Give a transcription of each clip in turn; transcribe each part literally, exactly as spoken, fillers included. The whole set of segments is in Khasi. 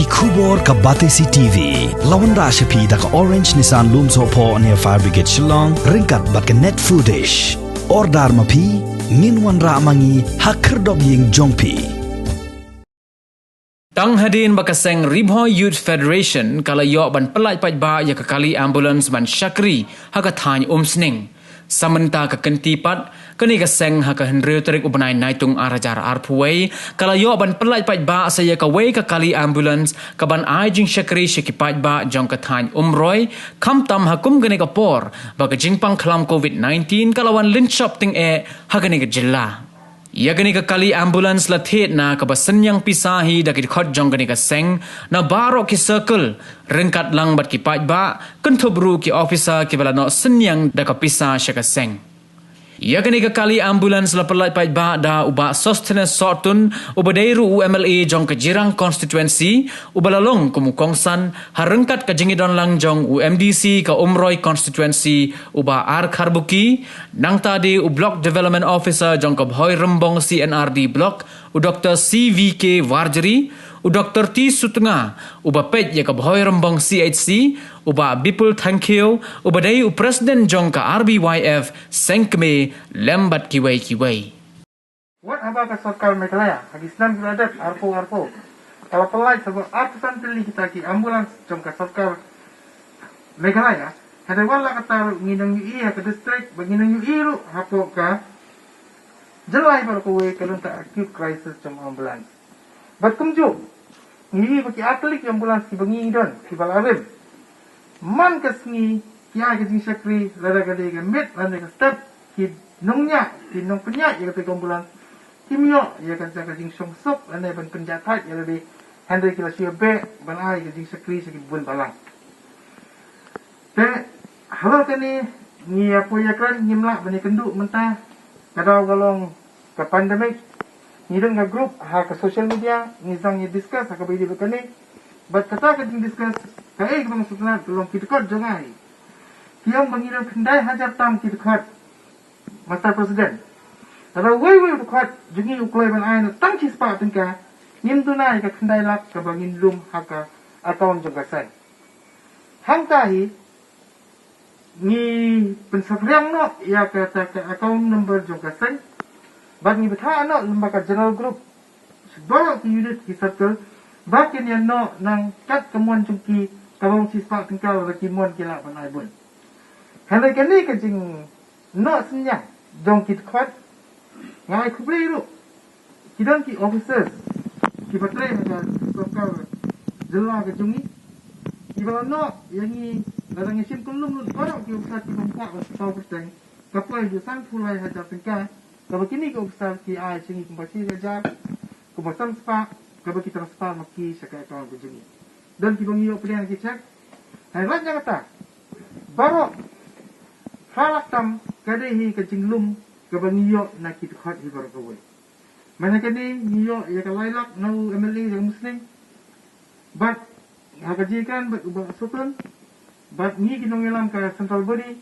Khubor ka Batesi T V. La wanrah sha phi da ka Orange Nissan Lumsohphoh near Fire Brigade Shillong, ryngkat bad ka Net Foodish. Order ma phi, ngin wanrah ma ngi ha khyrdop ïing jong phi. Tang hadien ba ka seng Ri Bhoi Youth Federation ka la ïoh ban pyllait paidbah ïa ka kali ambulance ban shakri ha ka thaiñ Umsning. Sa mynta ka kynti pat, kane ka seng ha ka hynriew tarik u bnai Naitung ar hajar arphew wei, ka la ïoh ban pyllait paidbah sa ïa kawei ka kali ambulance kaban ai jingshakri sha ki paidbah jong ka thaiñ Umroi, khamtam ha kum kane ka por ba ka jingpang khlam covid nineteen ka la wan lynshop tyngeh ha kane ka jylla. Ïa kane ka kali ambulance la thied na kaba synñiang pisa hi da ki dkhot jong kane ka seng na baroh ki circle, ryngkat lang bad ki paidbah, kynthup ruh ki officer kiba la noh synñiang da ka pisa sha ka seng. Ïa kane ka kali ambulance la pyllait paidbah da u Bah Sosthenes Sohtun, uba dei ruh u M L A jong ka Jirang Constituency, uba la long kum u kongsan ha ryngkat ka jingïadon lang jong u M D C ka Umroi Constituency, u Bah R Kharbuki, nangta de u Block Development Officer jong ka Bhoirymbong C and R D Block, u Doktor C V K Warjri, u Doktor T Sutnga, uba peit ïa ka Bhoirymbong C H C, u Bah Bipul Thangkhiew, uba dei u President jong ka R B Y F, seng kmie, lem bad kiwei kiwei. Wat haba ka sorkar Meghalaya ha ki snem ki la dep arphew arphew ka la pyllait sa ba arphew san tylli kita ki ambulance jong ka sorkar Meghalaya. Hynrei wat la katta ruh ngi nang ïohi ha ka district bad ngi nang ïohi ruh hapoh ka jylla baroh kawei ka don ta acute crisis jong ambulance. Bad kumjuh ngi ïohi ba ki ar tylli ki ambulance kiba ngi don kiba la rim man ka sngi ki ai ka jingshakri lada ka dei ka miet lane ka step, ki nongñiah ki nongpynïaid ïa kata ka ambulance kim ïoh ïa kata ka jingshongsuk lane ban pynjahthait ïa lade, hynrei ki la shu ïa beh ban ai ka jingshakri sha ki bun balang. Te halor kane ngi ïa poi ïa kren ngim lah ban ïakynduh mynta, ka daw ka long ka pandemic. Ngi don ka group ha ka social media, ngi sdang ïa discuss ha kaba ïadei bad kane. Bad kata ka jingdiscuss, kaei kaba nga sngewtynnat ka long ki dkhot jong nga hi ki ong ba ngi don khyndai hajar tam ki dkhot. Master President, lada uwei uwei u dkhot jong ngi u kloi ban ai na tang shispah tyngka, ngim duna ïa ka khyndai lak kaba ngin lum ha ka account jong ka seng. Hangta hi ngi pynsaphriang noh ïa kata ka account number jong ka seng. Bad ngi bthah noh lyngba ka general group sha baroh ki unit ki circle ba kin ïa noh nang kat ka mon jong ki, kaba ong shispah tyngka lada ki mon ki lah ban ai bun. Hynrei kane ka jingnoh synñiang jong ki dkhot, nga ai khublei ruh ki don ki officers kiba trei ha ka sorkar jylla ka jong ngi, kiba la noh ïa ngi, lada ngi shim kyllum lut baroh ki officer kiba ym kwah ban sah kyrteng, ka poi haduh sanphew lai hajar tyngka kaba kine ki officer ki ai sha ngi, kumba shi hajar, kumba san spah, kaba ki transfer ma ki sha ka account ka jong ngi. Don kiba ngi ïoh pdiang ki cheque. Hynrei lait na kata, baroh phra lak tam ka dei hi ka jinglum kaba ngi ïoh na ki dkhot hi baroh kawei. Mynta kane ngi ïoh ïa ka lai lak na u M L A jong ka Muslim. Bad ha ka jingkren bad u Bah Sutun bad ngi ki nongïalam ka central body,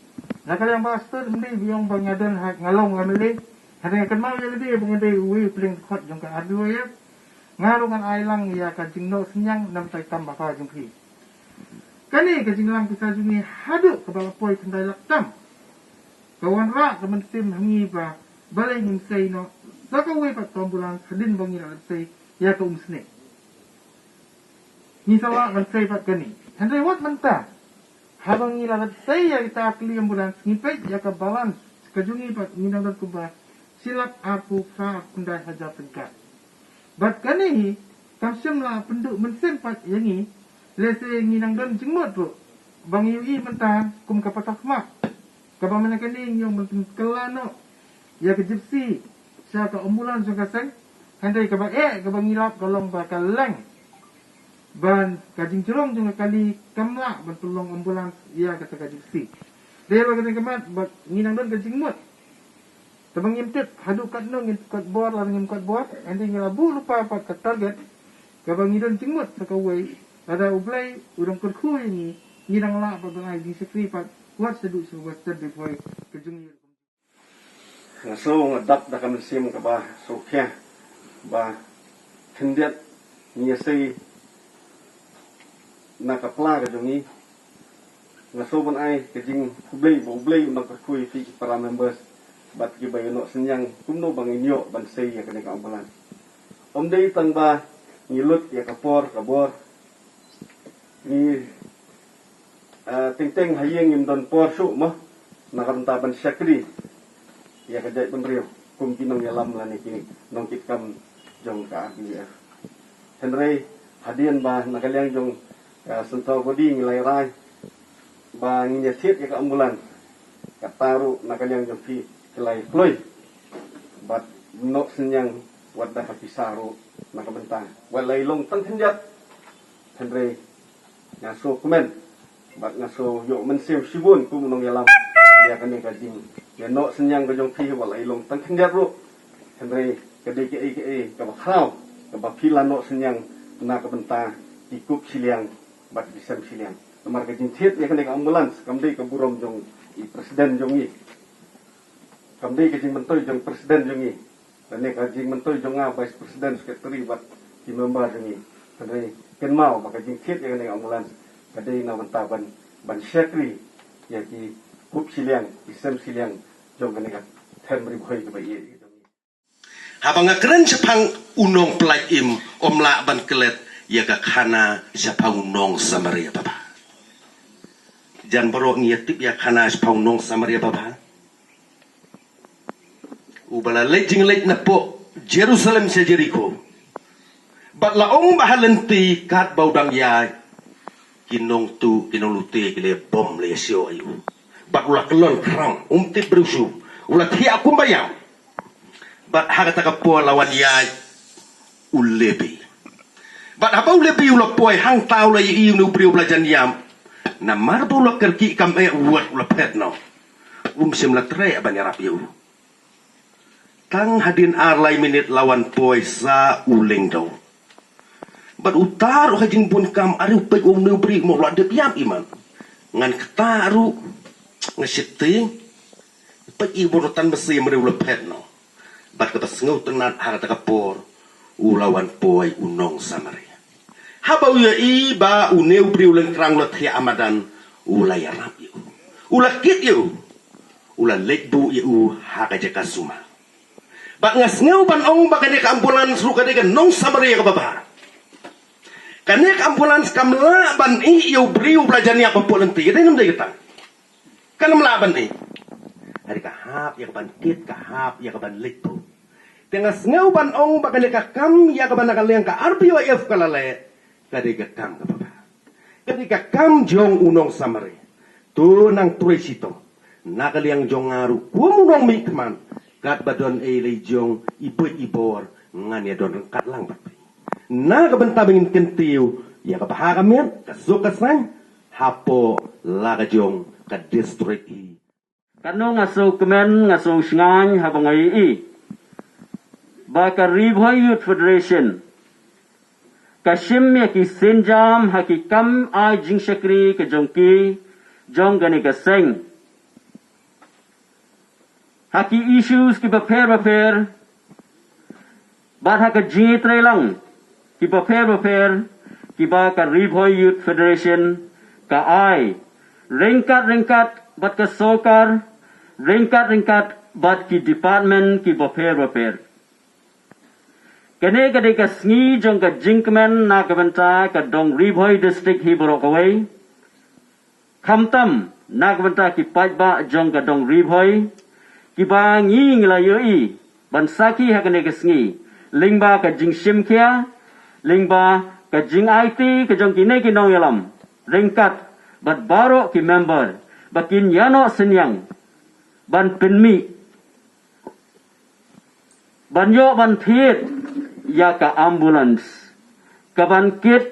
na ka liang Bah Sutun ym dei ba ïoh ba nga don ha, nga long M L A. Hynrei nga kynmaw ïa lade ba nga dei uwei u pdeng dkhot jong ka R B Y F. Nga ruh ngan ai lang ïa ka jingnoh synñiang na bynta ki kam ba pha jong phi. Kane ka jinglang pisa jong ngi haduh kaba la poi khyndai lak tam, ka wanrah ka mynsiem ha ngi ba balei ngim sei noh sa kawei pat ka ambulance hadien ba ngi la leit sei ïa ka Umsning. Ngi sa lah ban sei pat kane. Hynrei wat mynta, haba ngi la leit sei ïa kita ki kali ambulance, ngi peit ïa ka balance ka jong ngi pat, ngi dang don kumba shi lak arphew phra khyndai hajar tyngka. Bad kane hi kam shym la pynduh mynsiem pat ïa ngi, lehse ngi nang don jingmut ruh ba ngi ïohi mynta kum ka patah khmat, kaba mynta kane ngi ong ban pynkylla noh ïa ka Gypsy sha ka ambulance jong ka seng. Hynrei kaba eh, kaba ngi lap ka long ba ka leng ban ka jingjrong jong ka kali kam lah ban pynlong ambulance ïa kata ka Gypsy. Dei ba kane ka mat ba ngi nang don ka jingmut. Te ba ngim tip haduh katno ngin kot bor lane ngim kot bor, hynrei ngi la buh lypa pat ka target kaba ngi don jingmut sa kawei, lada U Blei u dang kyrkhu ïa ngi, ngi dang lah pat ban ai jingshakri pat wat shaduh sha ka Western Ri Bhoi ka jong ngi. Nga sngew nga dap da ka mynsiem kaba sngewkhia ba khyndiat ngi ïa sei Na ka pla ka jong ngi, nga sngewbha ban ai ka jingkhublei ba U Blei un nang kyrkhu ïa phi ki para members bad kiba ïa noh synñiang kumno ba ngin ïoh ban sei ïa kane ka ambulance. Ym dei tang ba ngi lut ïa ka por ka bor, ngi, eh, teng teng ha ïing ngim don por shuh mo na ka bynta ban shakri ïa ka jaitbynriew kum ki nongïalam lane ki nongkitkam jong ka R B Y F. Hynrei hadien ba na ka liang jong ka Central Body ngi la rai ba ngin ïa thied ïa ka ambulance, kata ruh na ka liang jong phi ki la kloi bad noh synñiang wat da ka pisa ruh na ka bynta wat la i long tang khyndiat. Hynrei nga sngewkmen bad nga sngew ïoh mynsiem shibun kum u nongïalam ïa kane ka jingïa noh synñiang ka jong phi wat la i long tang khyndiat ruh. Hynrei ka dei kaei kaei kaba khraw kaba phi la noh synñiang na ka bynta ki kup shiliang bad ki sem shiliang. Namar ka jingthied ïa kane ka ambulance kam dei ka burom jong i president jong ngi, kam dei ka jingmyntoi jong president jong ngi, lane ka jingmyntoi jong nga vice president, secretary bad ki member jong ngi. Hynrei kynmaw ba ka jingthied ïa kane ka ambulance ka dei na bynta ban, ban shakri ïa ki kup shiliang ki sem shiliang jong kane ka them Ri Bhoi kaba ïeit jong ngi. Haba nga kren shaphang u nongpyllait im, ym lah ban klet ïa ka khana shaphang u nongsamaria babha. Jan baroh ngi ïa tip ïa khana shaphang u nongsamaria babha, uba la leit jingleit na poh Jerusalem sha Jeriko. Bad la ong ba ha lynti katba u dang ïaid, ki nongtuh ki nonglute ki la bom la ïa sio ïa u. Bad u la kyllon khrang, um tip briew shuh. U la thiah kumba ïam. Bad ha kata ka por la wan ïaid u Lebi. Bad haba u Lebi u la poi hangta u la ïohi une u briew ba la jan ïam. Namar ba u la kyrkieh kam eh wat u la phet noh. Um shym la treh ban ïarap ïa u. Tang hadien ar lai minit la wan poi sa u lyngdoh. Bad uta ruh ha jingbun kam, are u peit u, une u briew mo u la dep ïap i man. Ngan kata ruh nga sheptieng. Peit i bun ruh tang ba shisien u la phet noh. Bad kaba sngewtynnat ha kata ka por u la wan poi u nongsamaria. Haba u ïohi ba une u briew lyngkrang u la thiah ha madan, u la ïarap ïa u. U la kit ïa u. U la leit buh ïa u ha ka jaka sumar. Bad nga sngew ban ong ba kane ka ambulance ruh ka dei ka nongsamaria kaba bha. Kane ka ambulance kam lah ban ïeh ïa u briew ba la jan ïap hapoh lynti, ka dei ne ym dei kata? Kan ym lah ban ïeh. Ka dei ka hap ïa ka ban kit, ka hap ïa ka ban leit buh. Te nga sngew ban ong ba kane ka kam ïa kaba na ka liang ka R B Y F ka la leh, ka dei ka kam kaba bha. Ka dei ka kam jong u nongsamaria. To nang trei shitom. Na ka liang jong nga ruh kum u nongmihkhmat, katba don ei lei jong i buit i bor, ngan ïa don ryngkat lang bad phi. Na ka bynta ba ngin kyntiew ïa ka bha ka miat, ka suk ka saiñ hapoh la ka jong ka district hi. Katno nga sngewkmen, nga sngewshngaiñ haba nga ïohi ba ka Ri Bhoi Youth Federation ka shim ïa ki sienjam ha ki kam ai jingshakri ka jong ki jong kane ka seng ha ki issues kiba pher bapher, bad ha ka jingïatreilang kiba pher bapher kiba ka Ri Bhoi Youth Federation ka ai ryngkat ryngkat bad ka sorkar, ryngkat ryngkat bad ki department kiba pher bapher. Kane ka dei ka sngi jong ka jingkmen na ka bynta ka dong Ri Bhoi District hi baroh kawei. Khamtam na ka bynta ki paidbah jong ka dong Ri Bhoi kiba ngi ngi la ïohi ban sakhi ha kane ka sngi, lyngba ka jingshim khia, lyngba ka jingaiti ka jong kine ki nongïalam ryngkat bad baroh ki member ba kin ïa noh synñiang ban pynmih ban ïoh ban thied ïa ka ambulance ka ban kit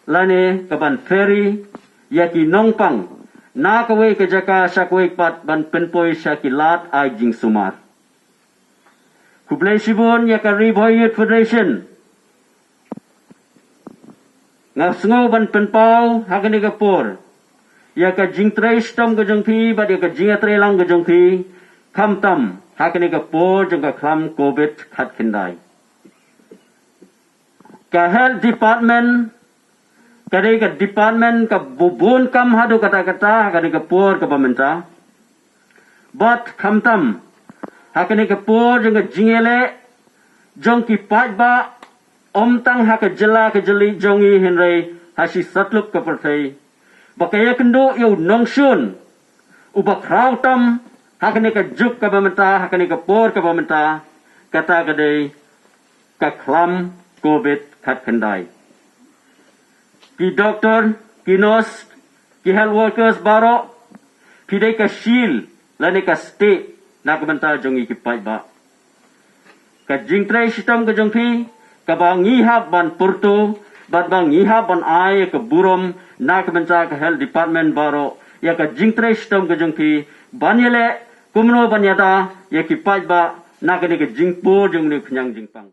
lane ka ban ferry ïa ki nongpang na kawei ka jaka sha kawei pat ban pynpoi sha ki lad ai jingsumar. Khublei shibun ïa ka Ri Bhoi Youth Federation. Nga sngew ban pynpaw ha kane ka por ïa ka jingtrei shitom ka jong phi bad ïa ka jingïatreilang ka jong phi, khamtam ha kane ka por jong ka khlam covid khatkhyndai. Ka health department ka dei ka department kaba bun kam haduh katta katta ha kane ka por kaba mynta. Bad khamtam ha kane ka por jong ka jingïaleh jong ki paidbah, ym tang ha ka jylla ka jylla jong ngi hynrei ha shi satlak ka pyrthei, ba ka ïakynduh ïa u nongshun uba khraw tam ha kane ka juk kaba mynta, ha kane ka por kaba mynta, kata ka dei ka khlam covid khatkhyndai. Ki doktor, ki nurse, ki health workers baroh, phi dei ka shield lane ka steh na ka bynta jong ngi ki paidbah. Ka jingtrei shitom ka jong phi, kaba ngi hap ban pyrto bad ba ngi hap ban ai ka burom na ka bynta ka health department baroh ïa ka jingtrei shitom ka jong phi ban ïaleh kumno ban ïada ïa ki paidbah na kane ka jingpur jong une u khñiang jingpang.